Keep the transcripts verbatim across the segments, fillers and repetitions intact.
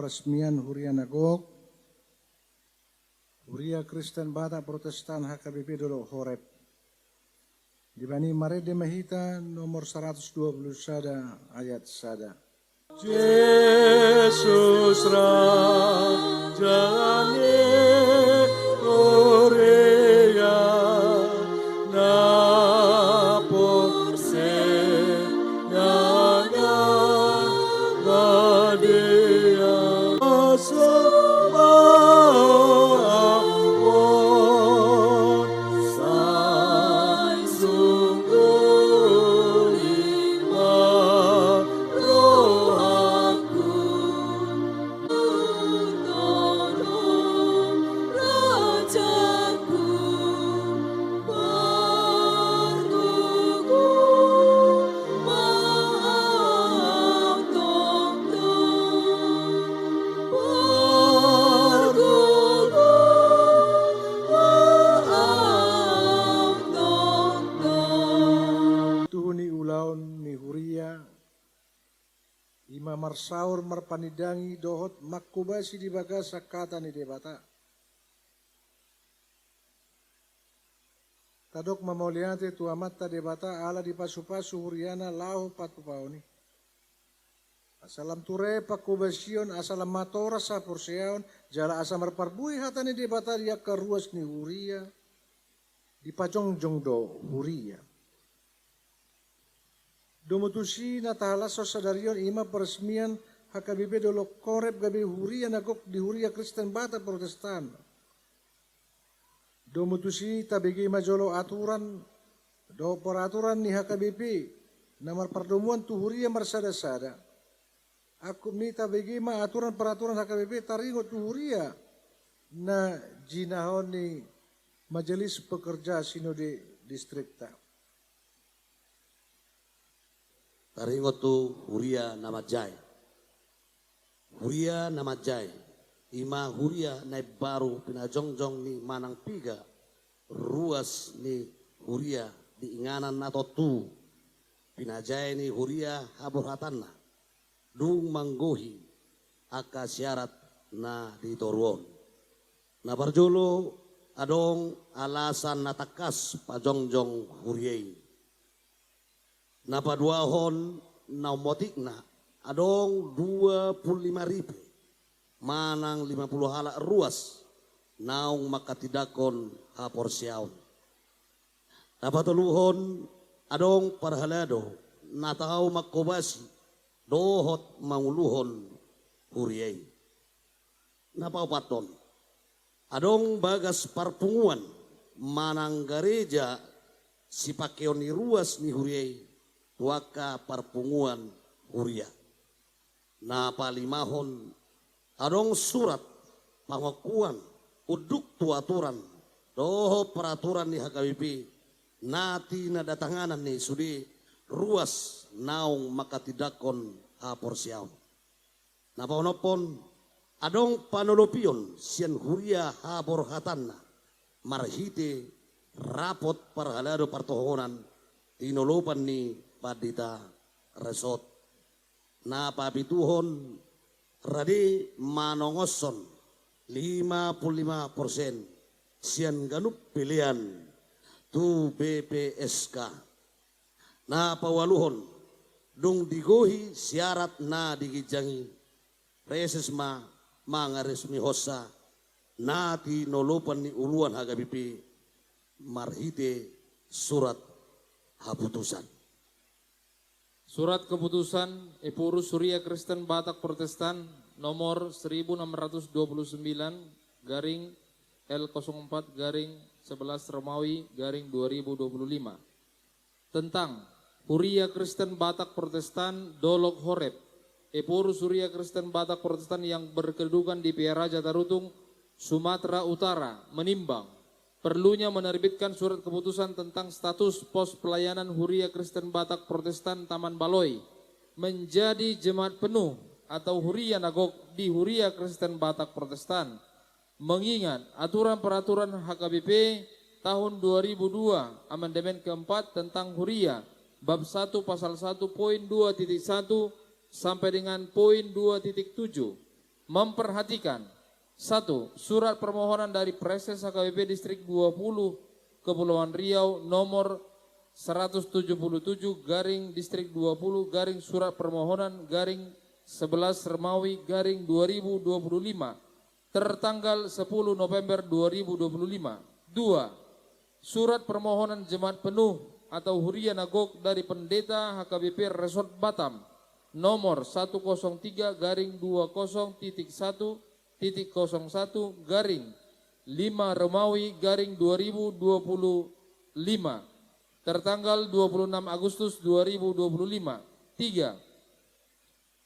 Peresmian huria na gok, Huria Kristen Batak Protestan H K B P Dolok Horeb. Dibahen i marende ma hita nomor saratus dua pulu sada ayat sada. Jesus Raja ni huria na porsea na badia. Tuhu ni ulaon ni huria, i ma marsaor marpanindangi dohot manghobasi di bagasan hata ni Debata. Tadok ma mauliate tu Amanta Debata ala dipasupasu huriana laho patupaon i. Asa lam ture panghobasion, asa lam matoras haporseaon, jala asa marparbue hata ni Debata di angka ruas ni huria, dipajongjong do huria. Domu tusi na tahalashon sadari on i ma peresmian H K B P Dolok Horeb gabe huria na gok di Huria Kristen Batak Protestan. Domu tusi tabege ma jolo aturan dohot peraturan ni H K B P na marpardomuan tu huria marsadasada. Angkup ni i tabege ma aturan peraturan H K B P taringot tu huria na jinahahon ni Majelis Pekerja Sinode Distrikta. Taringot tu huria na manjae. Huria na manjae, i ma huria na imbaru pinajongjong ni manang piga ruas ni huria di inganan na tontu, pinajae ni huria haborhatanna, dung manggohi angka syarat na di toru on. Na parjolo, adong alasan na tangkas pajongjong huria i. Na paduahon, na ummotikna, adong dua pulu lima ripe manang lima pulu halak ruas naung manghatindanghon haporseaon. Na patoluhon, adong parhalado na tau manghobasi dohot manguluhon huria i. Na paopathon, adong bagas parpunguan manang gareja sipangkeon ni ruas ni huria i tu angka parpunguan huria. Na palimahon, adong surat pangakuan unduk tu aturan dohot peraturan ni H K B P na tinandatanganan ni sude ruas naung manghatindanghon haporseaon. Na paonomhon, adong panolopion sian huria haborhatanna marhite rapot parhalado partohonan tinolopan ni pandita resort. Na papituhon, rade manongoshon lima pulu lima persen sian ganup pelean tu B P S K. Na paualuhon, dung digohi syarat na di ginjang i, reses ma mangaresmihonsa na tinolopan ni uluan H K B P marhite surat haputusan. Surat keputusan Ephorus Huria Kristen Batak Protestan nomor seribu enam ratus dua puluh sembilan garing L kosong empat garing sebelas Romawi garing dua ribu dua puluh lima. Tentang Huria Kristen Batak Protestan Dolok Horeb, Ephorus Huria Kristen Batak Protestan yang berkedudukan di Pearaja Tarutung, Sumatera Utara, menimbang perlunya menerbitkan surat keputusan tentang status pos pelayanan Huria Kristen Batak Protestan Taman Baloi menjadi jemaat penuh atau huria na gok di Huria Kristen Batak Protestan, mengingat aturan peraturan H K B P tahun dua ribu dua, amandemen keempat tentang huria, bab satu pasal satu poin dua titik satu sampai dengan poin dua titik tujuh, Memperhatikan: satu, surat permohonan dari Praeses H K B P Distrik dua puluh Kepulauan Riau nomor seratus tujuh puluh tujuh garing Distrik dua puluh garing surat permohonan garing sebelas Romawi garing dua ribu dua puluh lima, tertanggal sepuluh November dua ribu dua puluh lima. Dua, surat permohonan jemaat penuh atau huria na gok dari Pendeta H K B P Resort Batam nomor satu kosong tiga garing dua kosong titik satu titik kosong satu garing lima Romawi garing dua ribu dua puluh lima, tertanggal dua puluh enam Agustus dua ribu dua puluh lima. Tiga,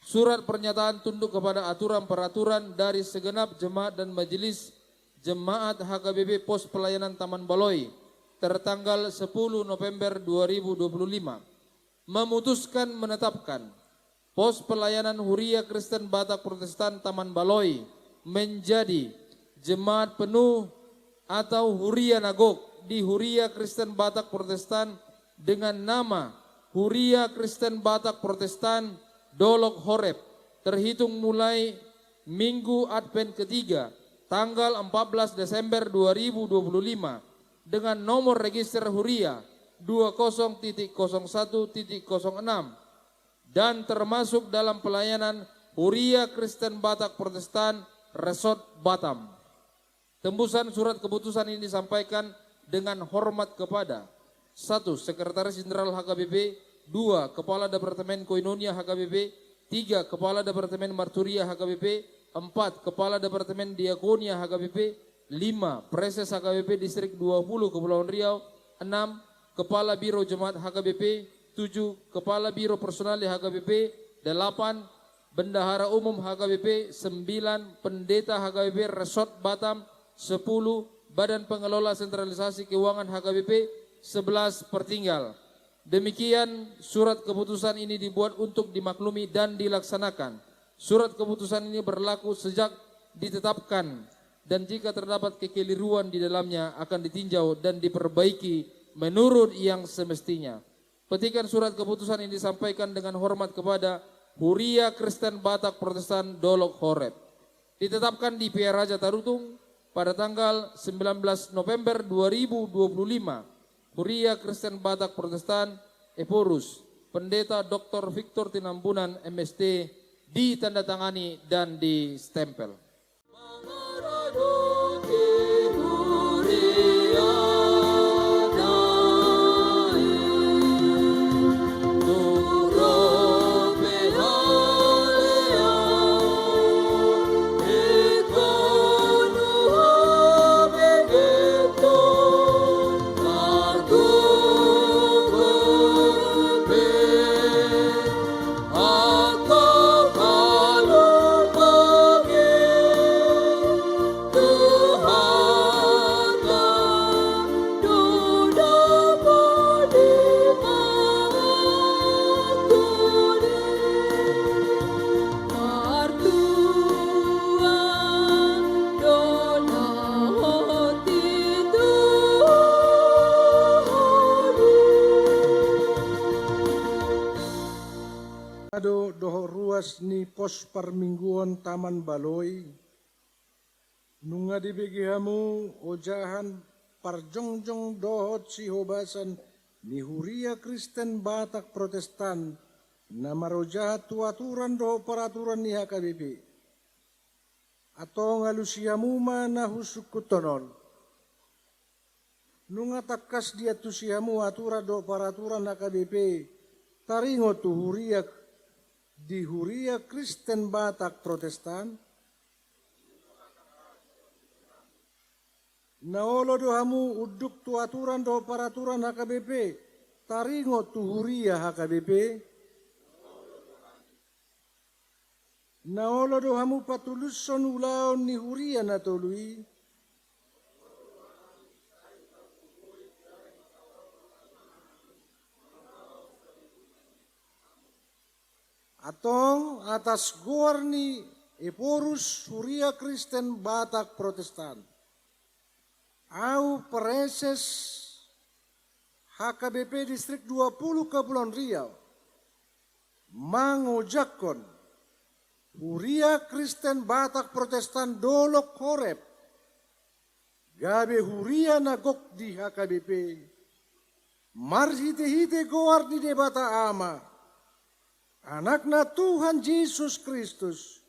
surat pernyataan tunduk kepada aturan peraturan dari segenap jemaat dan majelis jemaat H K B P Pos Pelayanan Taman Baloi, tertanggal sepuluh November dua ribu dua puluh lima, memutuskan menetapkan Pos Pelayanan Huria Kristen Batak Protestan Taman Baloi menjadi jemaat penuh atau huria na gok di Huria Kristen Batak Protestan dengan nama Huria Kristen Batak Protestan Dolok Horeb, terhitung mulai Minggu Advent ketiga, tanggal empat belas Desember dua ribu dua puluh lima, dengan nomor register huria dua kosong titik kosong satu titik kosong enam, dan termasuk dalam pelayanan Huria Kristen Batak Protestan Resort Batam. Tembusan surat keputusan ini disampaikan dengan hormat kepada: satu, Sekretaris Jenderal H K B P; dua, Kepala Departemen Koinonia H K B P; tiga, Kepala Departemen Marturia H K B P; empat, Kepala Departemen Diakonia H K B P; lima, Praeses H K B P Distrik dua puluh Kepulauan Riau; enam, Kepala Biro Jemaat H K B P; tujuh, Kepala Biro Personalia H K B P; delapan, Bendahara Umum H K B P; sembilan, Pendeta H K B P Resort Batam; sepuluh, Badan Pengelola Sentralisasi Keuangan H K B P; sebelas, Pertinggal. Demikian surat keputusan ini dibuat untuk dimaklumi dan dilaksanakan. Surat keputusan ini berlaku sejak ditetapkan, dan jika terdapat kekeliruan di dalamnya akan ditinjau dan diperbaiki menurut yang semestinya. Petikan surat keputusan ini disampaikan dengan hormat kepada Huria Kristen Batak Protestan Dolok Horeb. Ditetapkan di Pia Raja Tarutung pada tanggal sembilan belas November dua ribu dua puluh lima. Huria Kristen Batak Protestan, Ephorus, Pendeta Doktor Victor Tinambunan, M S T, ditandatangani dan distempel. Ado dohot ruas ni pos parmingguon Taman Baloi, nunga dibege hamu ojahan parjongjong dohot sihobasan ni Huria Kristen Batak Protestan na marojahan tu aturan dohot paraturan ni H K B P. Antong alusi hamu ma na husungkunhon on. Nunga tangkas diantusi hamu aturan dohot paraturan H K B P taringot tu huria, di Huria Kristen Batak Protestan? Na olo do hamu unduk tu aturan dohot paraturan H K B P taringot tu huria H K B P? Na olo do hamu patulushon ulaon ni huria na tolu i? Antong atas goar ni Ephorus Huria Kristen Batak Protestan, ahu Praeses H K B P Distrik dua puluh Kepulauan Riau mangojakhon Huria Kristen Batak Protestan Dolok Horeb, gabe huria na gok di H K B P, marhite-hite goar ni Debata Ama, Anakna Tuhan Jesus Kristus,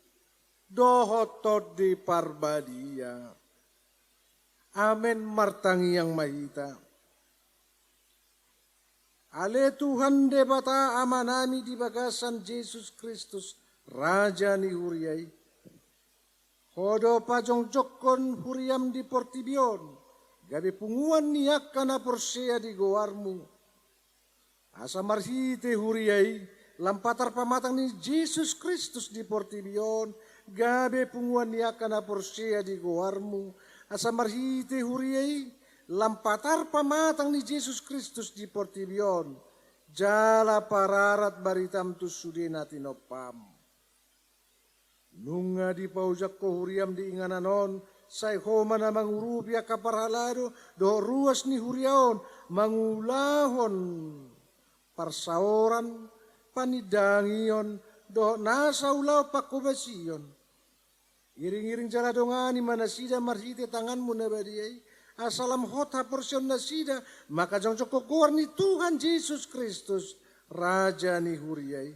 dohot Tondi Parbadia. Amen. Martangiang ma hita. Ale Tuhan Debata Amanami di bagasan Jesus Kristus, Raja ni huria i. Ho do pajongjongkon huriam di portibi on, gabe punguan ni angka na porsea di goarmu. Asa marhite huria i, lam patar pamatang ni Jesus Kristus di portibi on, gabe punguan ni angka na porsea di goarmu. Asa marhite huria i, lam patar pamatang ni Jesus Kristus di portibi on, jala pararat baritam tu sude na tinompam. Nunga dipaojak ho huriam di inganan on, sai ho ma na mangurupi angka parhalado dohot ruas ni huria on, mangulahon parsaoran, panindangion, dohot nasa ulaon panghobasion. Iring-iring jala dongani ma nasida marhite tanganmu na badia i, asa lam hot haporseaon nasida, mangkajongjongkon goar ni Tuhan Jesus Kristus, Raja ni huria i.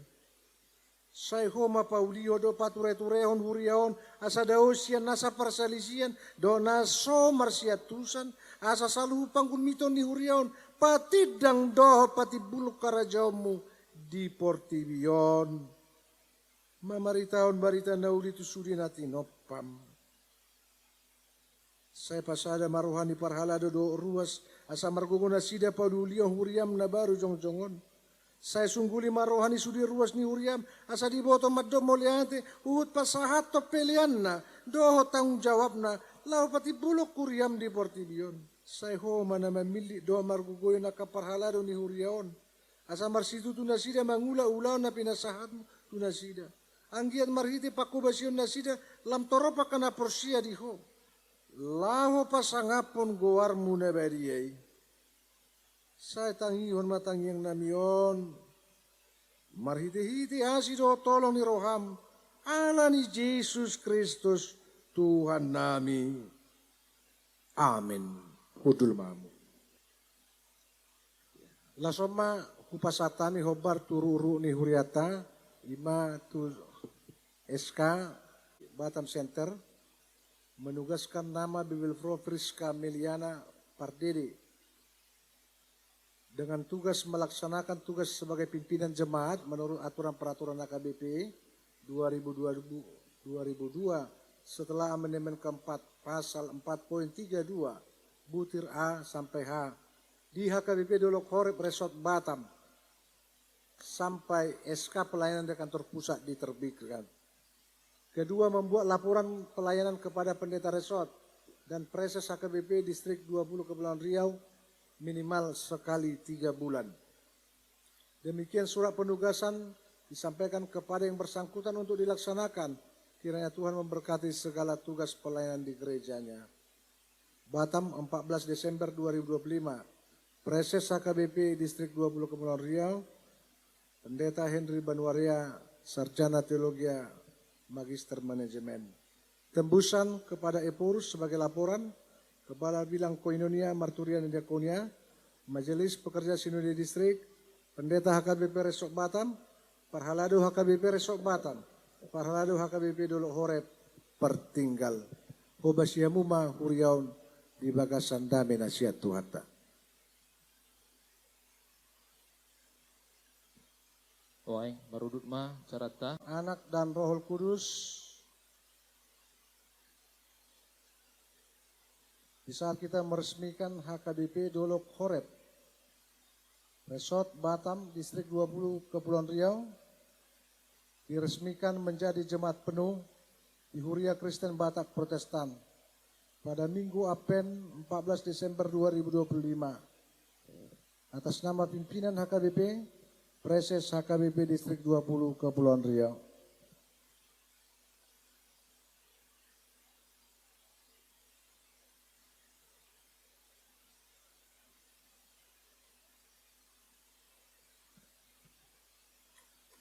Sai ho ma paulihon dohot pature-turehon huria on, asa dao sian nasa parsalisian dohot na so marsiantusan, asa saluhut panggulmiton ni huria on patindang dohot patimbulhon harajaonmu di portibi on, mamaritahon barita na uli tu sude na tinompam. Sai pasada ma roha ni parhalado dohot ruas, asa margogo nasida pauliulihon huriam na baru jongjong on. Sai sungguli ma roha ni sude ruas ni huriam, asa diboto mandok mauliate, huhut pasahathon peleanna dohot tanggung jawabna, laho patimbulhon huriam di portibi on. Sai ho ma na mamillit dohot margogoion angka parhalado ni huria on, asa marsitutu nasida mangula ulaon na pinasahatmu tu nasida. Anggiat marhite panghobasion nasida lam torop angka na porsea di ho, laho pasangaphon goarmu na badia i. Sai tangihon ma tangiangnami on marhite-hite asi dohot holong ni roham, ala ni Jesus Kristus Tuhannami. Amen. Hundul ma hamu. Laos on ma hupasahat hami hombar tu ruhut-ruhut ni hurianta, i ma tu S K Batam Center, menugaskan nama Bibelvrouw Priska Meliana Pardede dengan tugas melaksanakan tugas sebagai pimpinan jemaat menurut aturan peraturan H K B P dua ribu dua, dua ribu dua, setelah amandemen keempat pasal empat poin tiga dua, butir A sampai H, di H K B P Dolok Horeb Resort Batam, sampai S K pelayanan dari kantor pusat diterbitkan. Kedua, membuat laporan pelayanan kepada pendeta resort dan preses H K B P Distrik dua puluh Kepulauan Riau minimal sekali tiga bulan. Demikian surat penugasan disampaikan kepada yang bersangkutan untuk dilaksanakan. Kiranya Tuhan memberkati segala tugas pelayanan di gerejanya. Batam, empat belas Desember dua ribu dua puluh lima. Preses H K B P Distrik dua puluh Kepulauan Riau, Pendeta Henry Banuaria, Sarjana Teologia, Magister Manajemen. Tembusan kepada Ephorus sebagai laporan, Kepala Bidang Koinonia, Marturia dan Diakonia, Majelis Pekerja Sinode Distrik, Pendeta H K B P Resort Batam, Parhalado H K B P Resort Batam, Parhalado H K B P Dolok Horeb, Pertinggal. Hobasi hamu ma huria on di bagasan dame na sian Tuhanta. Oe, marudut ma acaranta. Anak dan Roh Kudus. Di saat kita meresmikan H K B P Dolok Horeb, Resort Batam, Distrik dua puluh Kepulauan Riau, diresmikan menjadi jemaat penuh di Huria Kristen Batak Protestan pada Minggu Advent empat belas Desember dua ribu dua puluh lima. Atas nama pimpinan H K B P, Preses H K B P Distrik dua puluh Kepulauan Riau.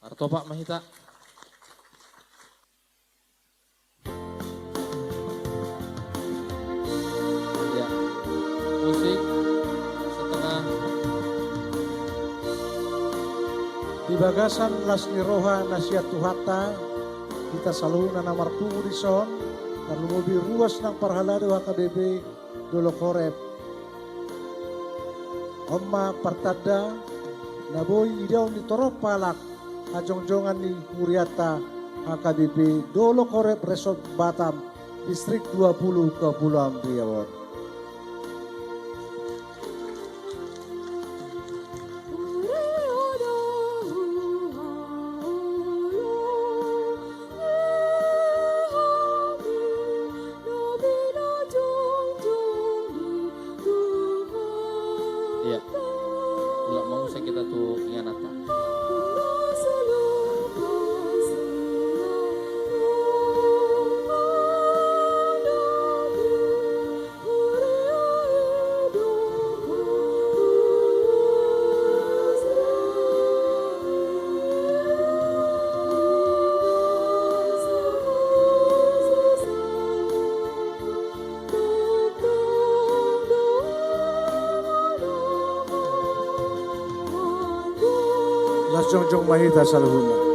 Martopak ma hita. Bagasan las ni roha na sian Tuhanta, hita saluhutna na marpungu dison, tarlumobi ruas nang parhalado H K B P Dolok Horeb. On ma partanda na boi idaon ni torop halak hajongjongan ni hurianta H K B P Dolok Horeb Resort Batam, Distrik dua puluh Kepulauan Riau on. Iya. Ulang mau saya kita tu inganata. Las jongjong ma hita saluhutna.